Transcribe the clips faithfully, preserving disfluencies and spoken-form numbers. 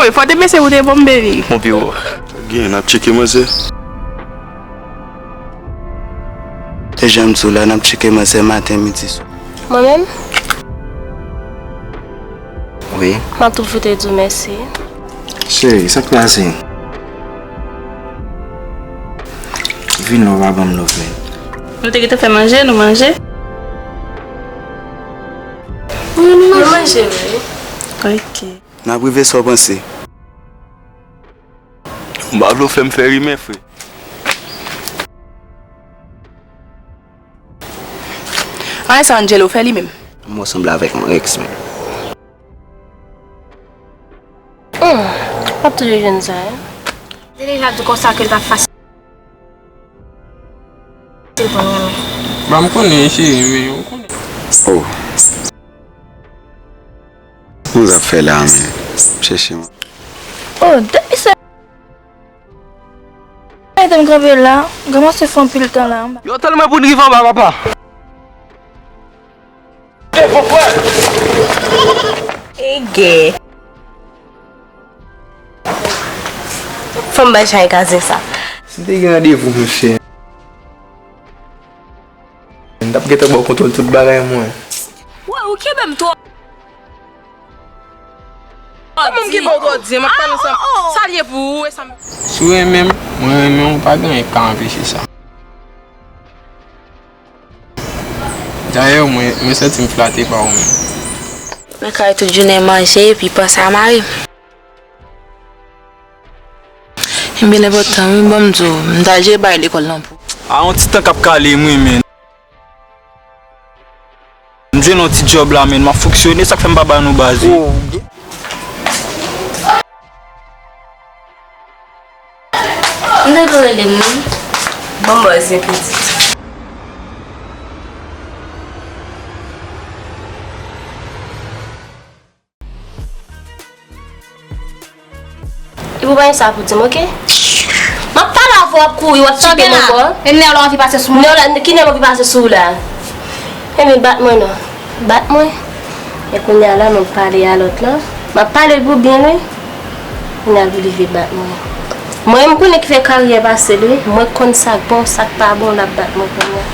Fò te pese ou te bon, baby. Bon, pi wo. Gen, n ap tcheke manzè. E jan m di w la, n ap tcheke manzè maten, midi, swa. Mwen menm? Wi. M ap tou fout di w mèsi. Cheri, sa k pase? Vin la, w pa ban m love, man. Nou te gentan fè manje, nou manje? Wi, nou manje, wi. Ok. N ap rive sa w panse. M pa vle w fè m fè rimè, frè. Anyen sa Angelo fè li menm? Mwen sanble avèk yon ex, men. Hmm, m ap toujou jwenn sa, hein. Te deja di konsa ke l t ap fasil. Ban m konnen, cheri, men ou konnen. Oh. Kòman w ap fè la, men? Chèche mwen. Oh, depi se mete m kanpe la, granmase fè anpil tan la anba. Yo tèlman pou n rive anba, papa. Ege. Fò m bay Shaïka zen sa. Si m te gen randevou, mesye, m t ap gentan ba w kontwòl tout bagay mwen. Wè, ou kenbe m twò. Kòman m kenbe w twò di? M ap pale ansanm. Sa l ye pou ou, e sa m. Si w renmen m, mwen renmen w, pa gen anyen k ka anpeche sa. Dayè, mwen, mwen santi m flate pa ou menm. Mwen kay tout jounen manje epi panse a mari m. Ebyen, l enpòtan, wi, ban m di w, m t al jere bagay lekòl lan pou. A, yon ti tan k ap kale m, wi, men. M jwenn yon ti djòb la, men, m ap fonksyone, sa k fè m pa ba nou baz, wi. M te dwe rele m, wi. Bon, bòz, yon pitit. Epi w pa gen sa pou di m, oke? M ap pale avè w, w ap kouri, w ap tcheke m ankò. E nè w la anvi pase sou mwen? Nè w la, ki nè m anvi pase sou ou la? Ebyen, bat mwen non. Bat mwen. E kounye a la, m ap pale a lòt lan. M ap pale l pou byen, wi. Kounye a l vin rive bat mwen. Mwen, m konnen ki fè karyè pase l, wi. Mwen konn sa k bon, sa k pa bon, l ap bat mwen kounye a.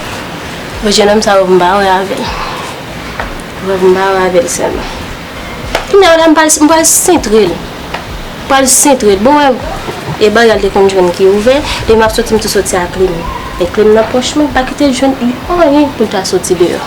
Bon, jennonm sa yo, m pa wè avè l. M pa wè avè l sèlman. Kounye a la, m pral, m pral sentre l. M pral sentre l. Bon, wè, e bagay la te konn jwenn ki ouvè, e m ap soti, m tou soti ak kle m. E kle m nan pòch mwen, pa kite l jwenn anyen pou l ta soti deyò.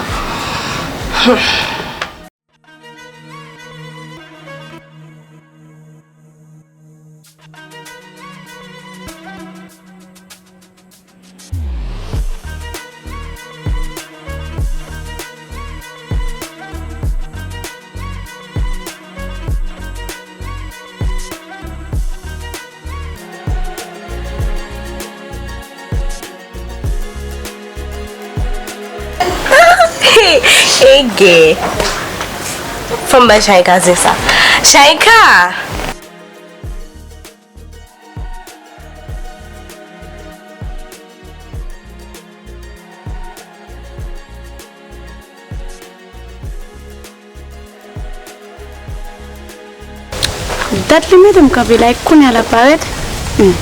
Ege. Fò m bay Shaïka zen sa. Shaïka! Dat li mete m kanpe la, e kounye a l ap parèt. Hmm.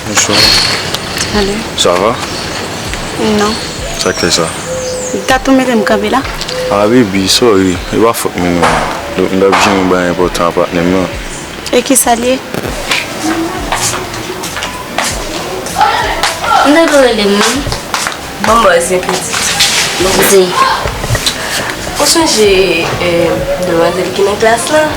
Bonswa. Alo. Sa va? Non. Sa k fè sa? Dat ou mete m kanpe la? Ah, baby, sorry. E pa fòt mwen, non. Donk, m t ap jwenn yon bagay enpòtan a patnè m nan. E kisa l ye? M te dwe rele m, wi. Bon, bòz, yon pitit. Bon, zen. Ou sonje, eh, demwazèl ki nan klas lan?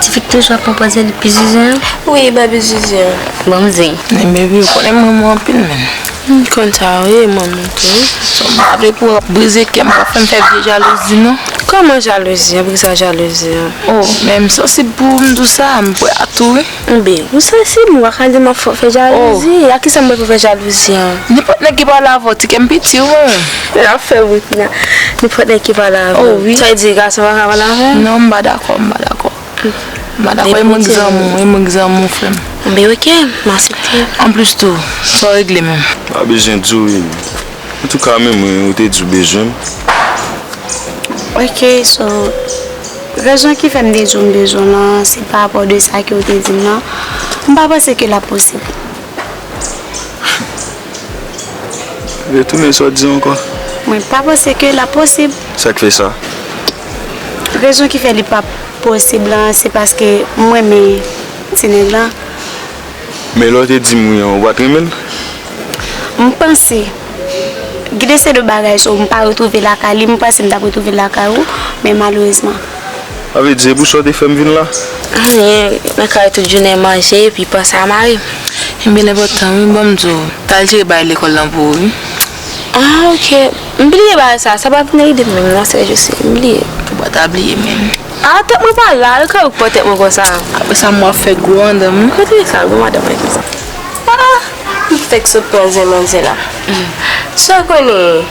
Ti fi k toujou ap pran pòz li pi zen an? Wi, ba pi zen an. Bon, zen. Men, baby, ou konnen m renmen w anpil, men. M konn sa, wi, mwen menm tou. Sa m pa vle pou w ap brize kè m, pa fè m fè vye jalouzi, non. Kòman jalouzi an? Poukisa jalouzi an? Oh, men m sansib pou w, m di w sa, m prè a tou, wi. Enben, ou sansib, ou pa ka di m ap fè, fè jalouzi. Oh. A kisa m prè pou fè jalouzi an? Nenpòt nèg ki pale avè w, ti kè m piti, wi, mwen. L ap fè wi, Tina. Nenpòt nèg ki pale avè w. Oh, wi. Sa vle di gason pa ka pale avè w? Non, m pa dakò, m pa dakò. M pa dakò, e mwen k zanmi w, e mwen k zanmi w, frè m. Enben, oke, m aksepte. Anplis tou, sa w regle menm? Pa bezwen di w, wi. Antouka, menm mwen, ou te di w bezwen m. Oke, so, Rezon ki fè m te di w m bezwen w lan, se pa rapò de sa ke w te di m lan. M pa panse ke l ap posib. Retounen sa w di ankò. Mwen pa panse ke l ap posib. Sa k fè sa? Rezon ki fè li p ap posib lan, se paske m renmen ti nèg lan. Men lè w te di m wi an, ou pa t renmen l? M panse. Gen de se de bagay, so m pa retwouve lakay li, m panse m t ap retwouve l lakay ou, men malerezman. Sa vle di, se pou sa w te fè m vin la? Anyen, nan kay tout jounen manje, epi panse a mari m. Ebyen, l enpòtan wi, ban m di w, t al jere bagay lekòl lan pou ou wi. Ah, ok. M bliye bagay sa, sa pa vin nan ide m menm, non, sè Josi, m bliye. Ou pa ta bliye menm. Ah, tèt mwen pa la, yo ka okipe tèt mwen konsa. Apre sa, mwen ap fè gwo anndan m. Kote sa, gwo madanm mwen ki sa? Ah, m fèk sot pran zen manzè la. Sa w konnen,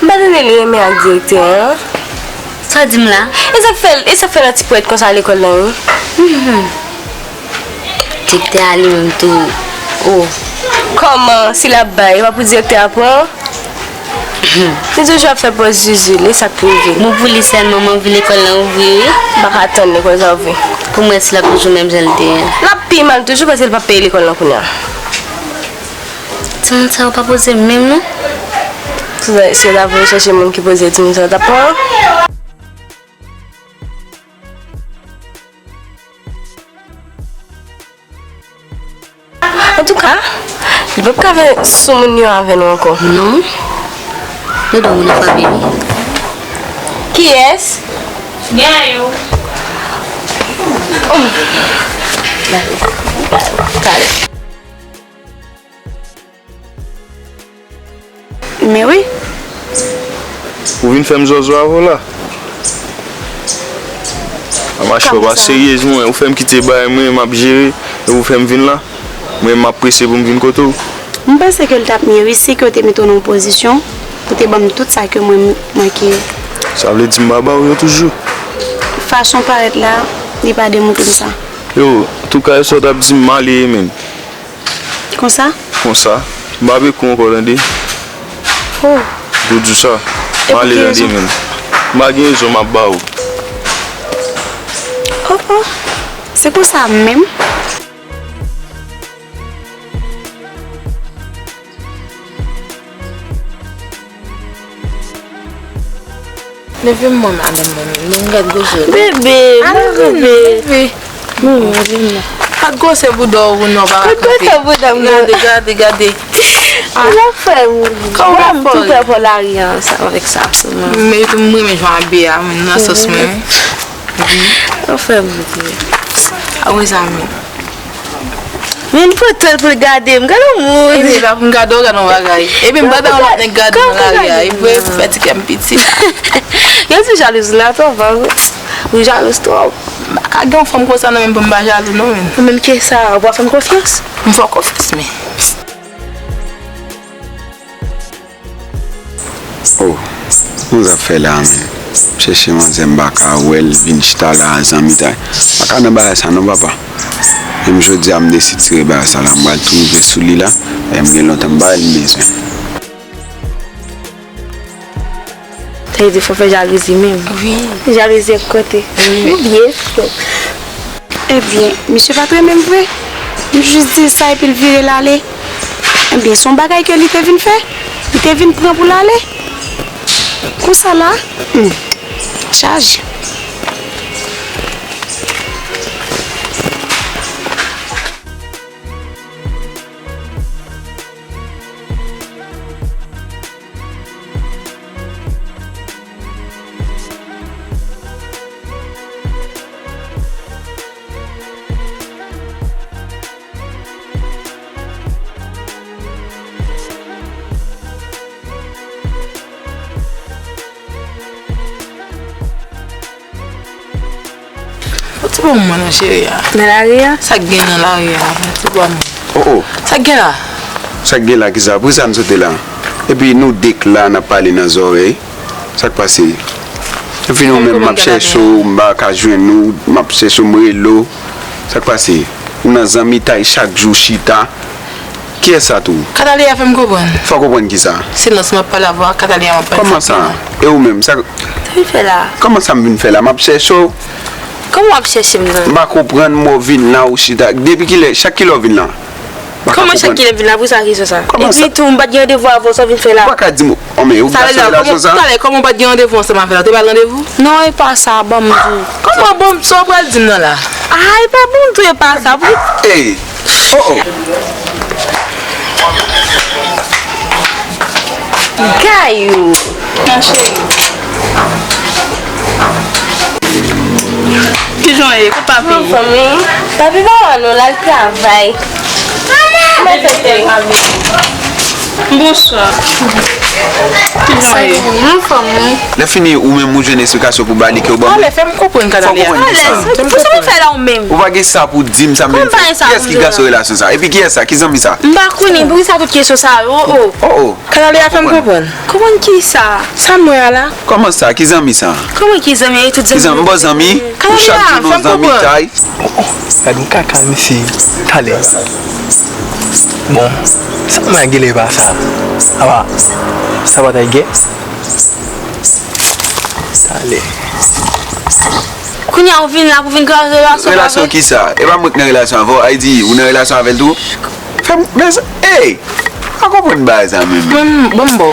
m pa tande li renmen ak direktè an. Sa w di m la? E sa k fè, e sa k fè l an ti pwèt konsa lekòl lan, wi. Direktè a li menm tou. Oh. Kòman, si l ap bay, e pa pou direktè a pran? Li toujou ap fè pòz zuzu, li sa k rive. Bon pou li sèlman, m anvi lekòl lan ouvri wi. M pa ka tann lekòl sa ouvri. Pou mwen si l ap toujou menm jan l te ye. L ap pi mal toujou paske l pa peye lekòl lan kounye a. Timoun sa yo pa poze menm non. Si yo ta voye chèche moun ki poze, timoun sa yo t ap pran. Antouka, li p ap ka fè soumoun yo avè nou ankò. Non. Nou dwe moun nan fanmi wi. Kiyès? Gen yo. Men wi. Ou vin fè m zòzò avè w la? A mache w pa serye, mwen, ou fè m kite bagay mwen, m ap jere, epi ou fè m vin la. Mwen, m ap prese pou m vin kote w. M panse ke l t ap mye wi si ke w te mete w nan yon pozisyon pou te ban m tout sa ke mwen m manke. Sa vle di m pa ba w yo toujou? Fason w parèt la, li pa demontre m sa. Yo, antouka, e sa w t ap di m, m ale ye menm. Konsa? Konsa. M pa vle kou ankò tande. Oh. Pou di w sa. M ale tande menm. M pa gen rezon m ap ba ou. Oh, oh. Se konsa menm? Leve m mwen madanm mwen menm. Men gad gwosè. Bebe, ale vini, leve. Mwen, mwen, vini. Pa gwosè bouda w non, pa kanpe. Gwosè bouda m non. Gade, gade, gade. Ou la fè m. Kòman w ap fè? M tou pè pou lari an sa avèk sa sou mwen. Men tou m renmen jan abiye a, men nan sans mwen. Ou fè m ri. A wi zanmi. Men li pran tan pou l gade m. Gade yon moun. Epi l ap gade w, gade yon bagay. Epi m pandan yon lòt nèg gade m nan lari a. Epi fè ti kè m piti la. Yo di jalouz la twòp, pa vre? Ou jalouz twòp. M pa ka gen yon fanm konsa non, men pou m pa jalou non, men. Ou menm ki sa, ou pa fè m konfyans? M fè w konfyans, men. Oh, kòman w ap fè la menm? M chèche manzè, m pa ka wè l, vin chita la, zanmitay. M pa ka nan bagay sa non, papa. Menm jodi a, m deside tire bagay sa la, m pral twouve sou li la. E m gen lontan m pa wè l, m bezwen. Sa vle di fò fè jalouzi menm. Wi. Jalouzi ak kote. Wi. Ou byen fè. Ebyen, misye pa t renmen m vre. M jis di l sa epi l vire l ale. Ebyen, se yon bagay ke li te vin fè. Li te vin pran pou l ale. Konsa la, hmm, chaje. Fò ti bon mwen non cheri a. Nan lari a? Sa k gen nan lari a? Fò ti bon mwen. Oh, oh. Sa k gen la? Sa k gen la ki sa? Poukisa n sot la? Epi nou de k la, n ap pale nan zòrèy. Sa k pase? Epi nou menm, m ap chèche w, m pa ka jwenn ou, m ap chèche w, m rele w. Sa k pase? Ou nan zanmitay chak jou chita. Kiyès sa tou? Kataleya fè m konprann. Fè w konprann kisa? Silans m ap pale avè w, Kataleya m ap pale. Kòman sa? E ou menm, sa? Sa vin fè la? Kòman sa m vin fè la? M ap chèche w. Kòman w ap chèche m nan? M pa konprann, mwen vin la, ou chita. Depi kilè, chak kilè w vin la? M pa ka konprann. Kòman chak kilè m vin la? Poukisa kesyon sa? Kòman sa? Epi tou, m pa t gen randevou avè w, sa w vin fè la? Ou pa ka di m, oh, men ou gason relasyon sa? Talè, kòman w pa t gen randevou ansanm avè l? Ou te ba l randevou? Non, e pa sa, ban m di w. Kòman ban m, sa w pral di m nan la? Ah, e pa ban m di w, e pa sa. Pou Ey! Oh, oh! Gayou! Ma cheri. Kijan w ye? Kot papi? Anfòm, wi. Papi pa wè nou, l al travay. Mwen fè tèl. Bonswa. Kijan w ye? Anfòm, wi. Lè fini, ou menm ou jwenn eksplikasyon pou ba li ke ou ban mwen. Ale, fè m konprann, Kadalya. Fò w konprann kisa? Alèz, pou sa w fè la ou menm? Ou pa gen sa pou di m sa menm. Kòman pa gen sa pou m di w la? Kiyès ki gason relasyon sa? Epi kiyès sa? Ki zanmi sa? M pa konnen, poukisa tout kesyon sa yo? Oh, oh. Oh, oh. Kadalya, fè m konprann. Konprann kisa? Sa m wè a la? Kòman sa? Ki zanmi sa? Kòman ki zanmi? E tout zanmi. Ki zanmi? M ba w zanmi? Ou chak jou nan zanmi tay. Oh, oh, gad yon kaka mesye. Talè. Bon, sa m wè a genlè pa sa. Apa, sa pa ta gè? Talè. Kounye a ou vin la pou vin kraze relasyon avè l? Relasyon kisa? E pa mwen k nan relasyon avè w, Ayiti, ou nan relasyon avè l tou? Fè m, men sa, ey! M pa konprann bagay sa menm. Ban m, ban m ba w.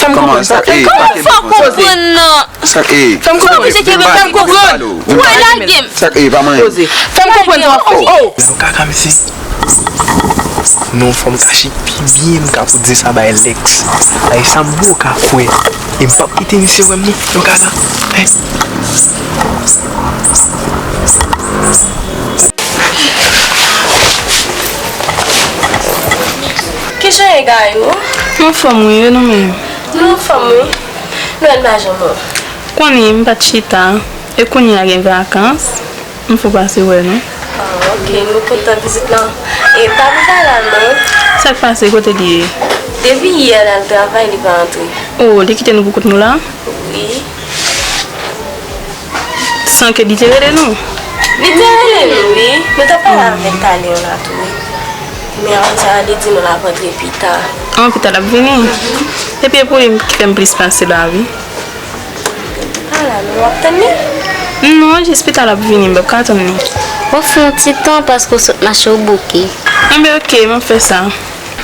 Fè m konprann sa. Kòman sa? Ey, pa kenbe konsa. Fè m konprann nan. Sa, ey. Fè m konprann. Fè m konprann. Ou wè, lage m. Sa, ey, pa manyen. Poze. Fè m konprann sa w ap fè. Oh! Gad yon kaka mesye. Non, fò m kache pi byen m ka pou di sa bay Lex. Ay, sa m poko ka kwè. E m p ap kite misye wè m non. Yon kaka. Hey. Kijan e Gayou? Anfòm wi, e nou menm? Nou anfòm wi. Nwèl pa janm wè w. Konnen m pa t chita. E kounye a gen vakans. M fou pase wè nou. Ah, ok, nou kontan vizit lan. E papi pa la non. Sa k pase? Kote li ye? Depi yè l al travay, li pa antre. Oh, li kite nou pou kont nou la? Wi. San ke li te rele nou? Li te rele nou, wi. Nou t ap pale avè l talè la tou, wi. Men apre sa, li di nou l ap antre pita. An, pita l ap vini? Epi e pou li ki fè m plis pase la, wi. Ala, nou ap tann li? Non, jis pita l ap vini, m p ap ka tann li. W ap fè yon ti tan paske w sot mache w bouke. Anben, ok, m ap fè sa.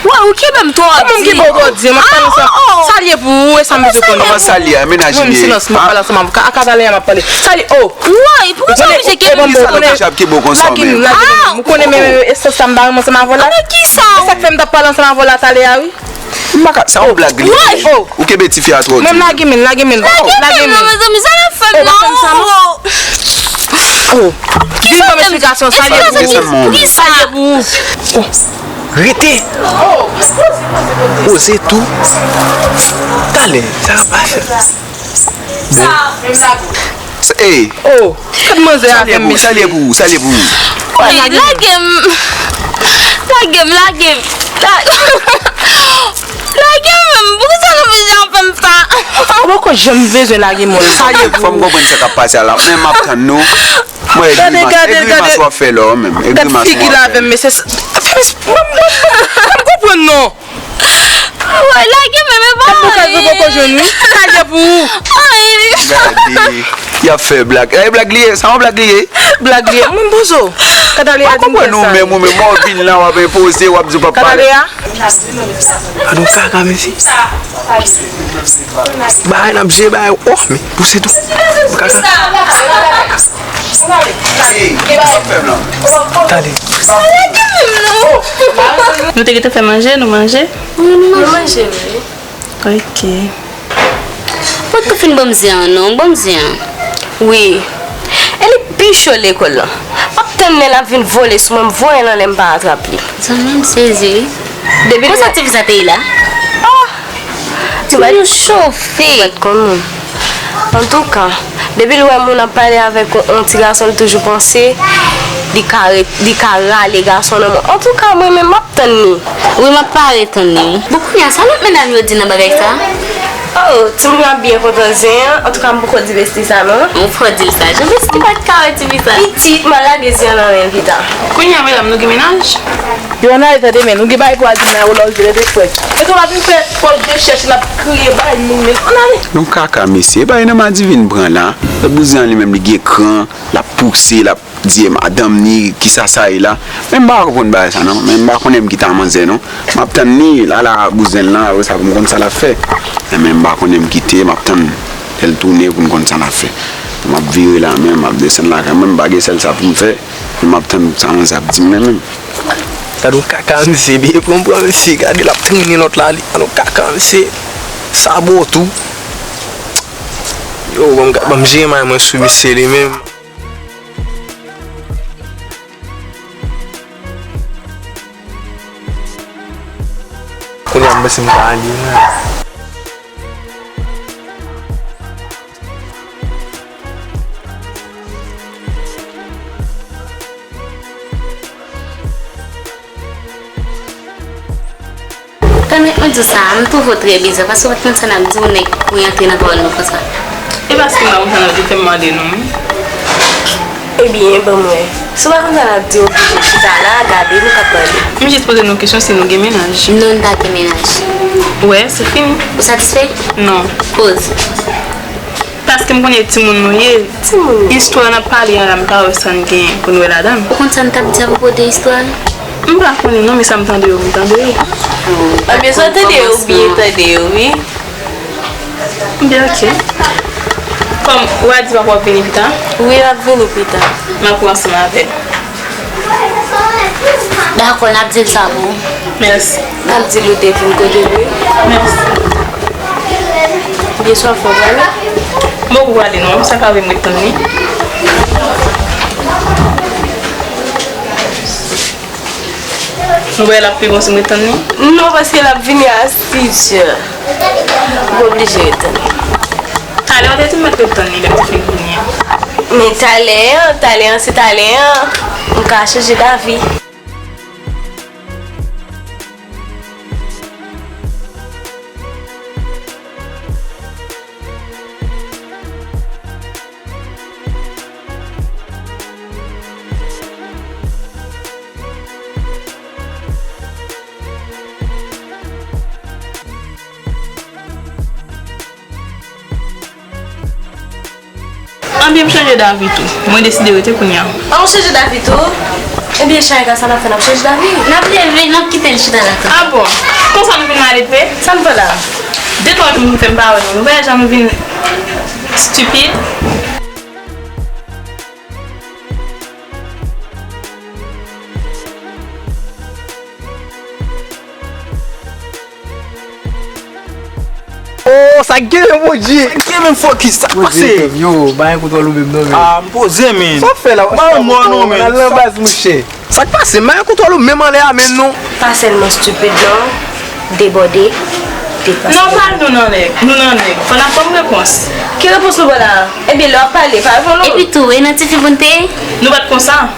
Woy, ou kenbe m twò di. Kòman m kenbe w twò di? M ap pale ansanm. Sa l ye pou ou, e sa m bezwen konnen? Kòman sa l ye a? Menaj li ye. Silans, m ap pale ansanm avè w. A Kadalya m ap pale. Sa l ye, oh! Woy, poukisa w oblije kenbe m? Lage m, lage m. M konnen men, men, men, e sa sa m pa renmen ansanm avè w la. Anben kisa? E sa k fè m t ap pale ansanm avè w la talè a, wi. M pa ka, sa yon blag li ye. Ou kenbe tifi a twò di. Menm lage men, lage men. Lage men non, mezanmi, sa n ap fè m nan? Oh, vin ban m esplikasyon, sa l ye pou ou? Sa l ye pou ou? Oh, rete. Poze tou. Talè, sa ka pase. Sa, menm lage. Ey! Oh, gad manzè avè m mesye. Sa l ye pou ou, sa l ye pou ou. Ey, lage m. Lage m, lage m. La-, lage m menm. Poukisa nou bezwen ap fè m sa? Ou poko janm bezwen lage m. Sa l ye pou ou. Fò m konprann sa k ap pase a la. Men m ap tann nou. Mwen e grimas, e grimas w ap fè la menm. E grimas w ap fè. Gad figi l avè m mesye. Fè m, m, m, m konprann non. Woy, lage men, men pa anyen. Gad bokal yo poko jwenn wi. Sa l ye pou ou? Anyen. Gade, y ap fè blag. E blag li ye, sa yon blag li ye? Blag li ye. Mwen poze w. Kadalya di m fè sa. Ou menm, ou menm, w ap vin la, w ap enpoze, w ap di w p ap pale. Kadalya. Gad yon kaka mesye. Bagay n ap jere bagay, oh, men pouse tou. Kaka. Tande. Nou te gentan fè manje, nou manje? Wi, nou manje, wi. Ok. Ou potko fin ban m zen an, non, ban m zen an. Wi. E li pi cho lekòl lan. M ap tann lè l ap vin vole sou mwen, m voye l anlè, m pa atrap li. Zanmi m sezi, wi. Depi konsa tifi sa te ye la? Oh! Ti moun chofe. Ou mèt konn moun. Antouka, depi l wè moun ap pale avèk yon, yon ti gason, l toujou panse li ka re-, li ka rale gason nan men. Antouka, mwen menm, m ap tann li. Wi, m ap pare tann li, wi. Bon, kounye a, sa lòt medam yo di nan bagay sa? Oh, timoun yo ap byen kontan zen an. Antouka, m poko di Besti sa, non. Ou fò di l sa. Jan Besti pa t ka wè tifi sa. Pitit, m al lage zen an nan men l pita. Kounye a, medam, nou gen mennaj? Yo ann ale tande men, nou gen bagay pou al di nan olòj de frè. Epi w ap vin fè fòs de chèch, l ap kriye bay moun men. Ann ale. Yon kaka mesye, e pa e nan Madivin pran la. Lòt bouzen an li menm li gen kran, l ap pouse, l ap di e madanm ni, kisa sa ye la. Men m pa konprann bagay sa non. Men m pa konnen m kite a manzè non. M ap tann li, l al a bouzen l lan, apre sa pou m konn sa l ap fè. Men m pa konnen m kite, m ap tann lè l tounen pou n konn sa n ap fè. M ap vire la menm, m ap desann lakay mwen, m pa gen sèl sa pou m fè. Men m ap tann sa manzè ap di m nan menm. Gad yon kaka misye, byen pran pran misye, gade l ap trennen lòt la, li, gad yon kaka misye, sabo tou. Yo, ban m, ban m jere may mwen sou misye li menm. Kounye a m panse m ka ale, mwen. Pèmèt mwen di w sa, m twouve w trè biza, paske w pa t konn sa n ap di w, nèg pou y antre nan pawòl nou konsa. E paske m pa konn sa n ap di, fè m mande non, wi. Ebyen, ban m wè. Si w pa konn sa n ap di, oblije chita la, gade nou k ap pale. M jis poze nou kesyon si nou gen mennaj. Non, n pa gen mennaj. Wè, se fini. Ou satisfè? Non. Koz. Paske m konnen timoun nou ye. Timoun nou ye. Istwa n ap pale an la, m pa wè sa n gen pou n wè ladan l. Ou konn sa n t ap di apwopo de istwa a? M pa konnen non, men sa m tande yo, m tande yo. Anben, sa w tande yo, ou byen tande yo, wi. Byen, ok. Kòm w a di papa w ap vini pita? Wi, l ap vini pita. M ap pran ansanm avè l. Dakò, n ap di l sa pou ou. Mèsi. N ap di l ou te vin kote l, wi. Mèsi. Byen, sa w fè, w prale? M poko prale non, sa ka rive m ret tann li. Ou wè l ap pi bon si m ret tann li? Non, paske l ap vini a sis è. Ou oblije ret tann li. Talè w te di m mèt ret tann li lè m te fin vini an. Men talè an, talè an se talè an. M ka chanje davi. Anbyen, m chanje davi tou. Mwen deside rete kounye a. Ah, ou chanje davi tou? Ebyen, Sharika, sa n ap fè, n ap chanje davi? N ap leve, n ap kite l chita la tou. Ah bon? Konsa nou vin malelve? Sa n fè la? De twa jou m fè m pa wè nou. Nou pa janm vin stipid. Oh, sa k genyen, Bondye? Sa k genyen menm, Fokis? Sa k pase? Yo, pa gen kontwòl ou menm non, men. Ah, m poze, men. Sa w fè la? Pa yon mò non, men. Al nan baz, monchè. Sa k pase? M pa gen kontwòl ou menm anlè a, men non. Pa sèlman stupid non, debòde, depase. Non, pa nou nan nèg, nou nan nèg. Fò n ap ban m repons. Ki repons nou ba la? Ebyen, lè w ap pale, pa reponn nou. Epi tou, e nan tifi pou n te ye? Nou pa t konsa.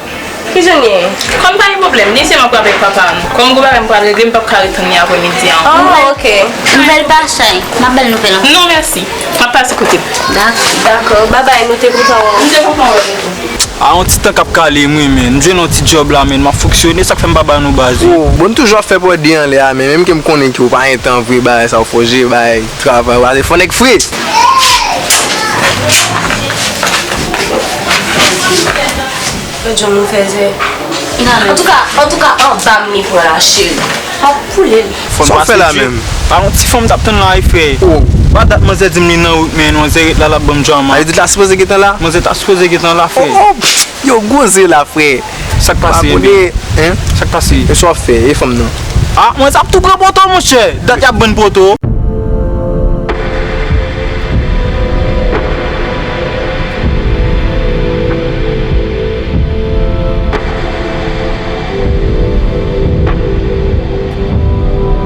Ki jan n ye? Kòm pa gen pwoblèm, li se m ap avèk papa nou. Kòm gon bagay m pral regle, m p ap ka ret tann li aprèmidi an. Oh, ok. Nouvèl pa chay. M ap ba l nouvèl an. Non, mèsi. M ap pase kote l. Dakò. Dakò. Babay, nou te kontan wè w. M te kontan wè nou tou. A, yon ti tan k ap kale m wi, men. M jwenn yon ti djòb la, men. M ap fonksyone, sa k fè m pa ba nou baz wi. Oh, bon, m toujou ap fè pwòde anlè a, men menm ke m konnen ke w pa gen tan vre, bagay sa w fòje, bagay travay, w ale fò nèg fre. Lòt jou nou fèzè. Antouka, antouka, anba m li pran la, cheri. M ap boule l. Sa w fè la menm? Pa yon ti fanm t ap tann la wi, frè. Oh. Pa dat manzè di m li nan wout, men manzè ret la, l ap ban m drama. Sa vle di l ta sipoze gentan la? Manzè ta sipoze gentan la, frè. Oh, oh, pff, yo, gwo ze la, frè. Sa k pase, Abone, hein? Sa k pase? E sa w ap fè, e fanm nan? Ah, mwen t ap tou pran poto, monchè. Dat y ap vann poto.